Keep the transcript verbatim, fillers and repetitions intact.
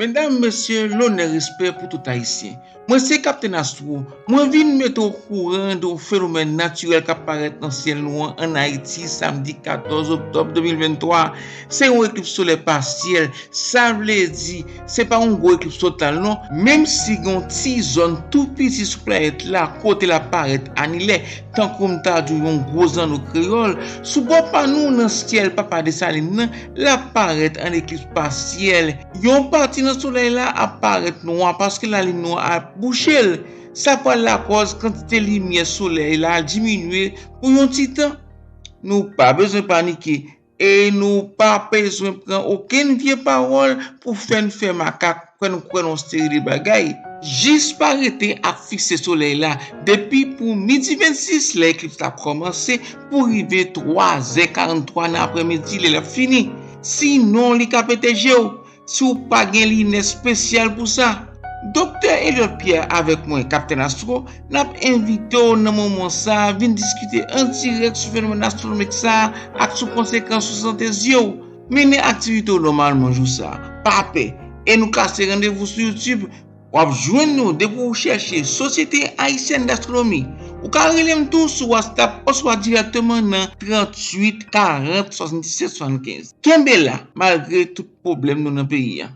Medam, mesye, lonè, respè pou tout Ayisyen. Mwen se Kaptenn Astro. Mwen vin mete w okouran de yon fenomèn natirèl k ap parèt nan syèl nou an ann Ayiti samdi katòz oktòb de mil venntwa. Se yon eklips solè pasyèl. Sa vle di, se pa yon gwo eklips total non, menm si gen yon ti zòn tou piti sou planèt la kote l ap parèt anilè, tankou m ta di w yon gwo zanno kreyòl. Sou bò pa nou, nan syèl Papa Desalin nan, l ap parèt an eklips pasyèl. Yon pati nan solèy la ap parèt nwa paske lalin nwa ap bouche l. Sa pral lakòz kantite limyè solèy la diminye pou yon ti tan. Nou pa bezwen panike e nou pa bezwen pran okenn vye pawòl pou fè n fè makak, fè n kwè nan yon seri de bagay. Jis pa rete ap fikse solèy la depi pou midi vennsis, lè eklips la ap kòmanse, pou rive twazè karanntwa nan aprèmidi, lè l ap fini. Sinon, li ka pete je w si w pa gen linè espesyal pou sa. Doktè Elliot Pierre avèk mwen, Kaptenn Astro, n ap envite w nan moman sa a vin diskite an dirèk sou fenomèn astwonomik sa a ak sou konsekans sou sante zye w. Mennen aktivite w nòmalman jou sa a. Pa pè. E nou kase randevou sou YouTube. W ap jwenn nou depi w chèche Société Haïtienne d'Astronomie. Ou ka rele m tou sou WhatsApp oswa dirèkteman nan tranntuit karant swasanndisèt swasannkenz. Kenbe la, malgre tout pwoblèm nou nan peyi a.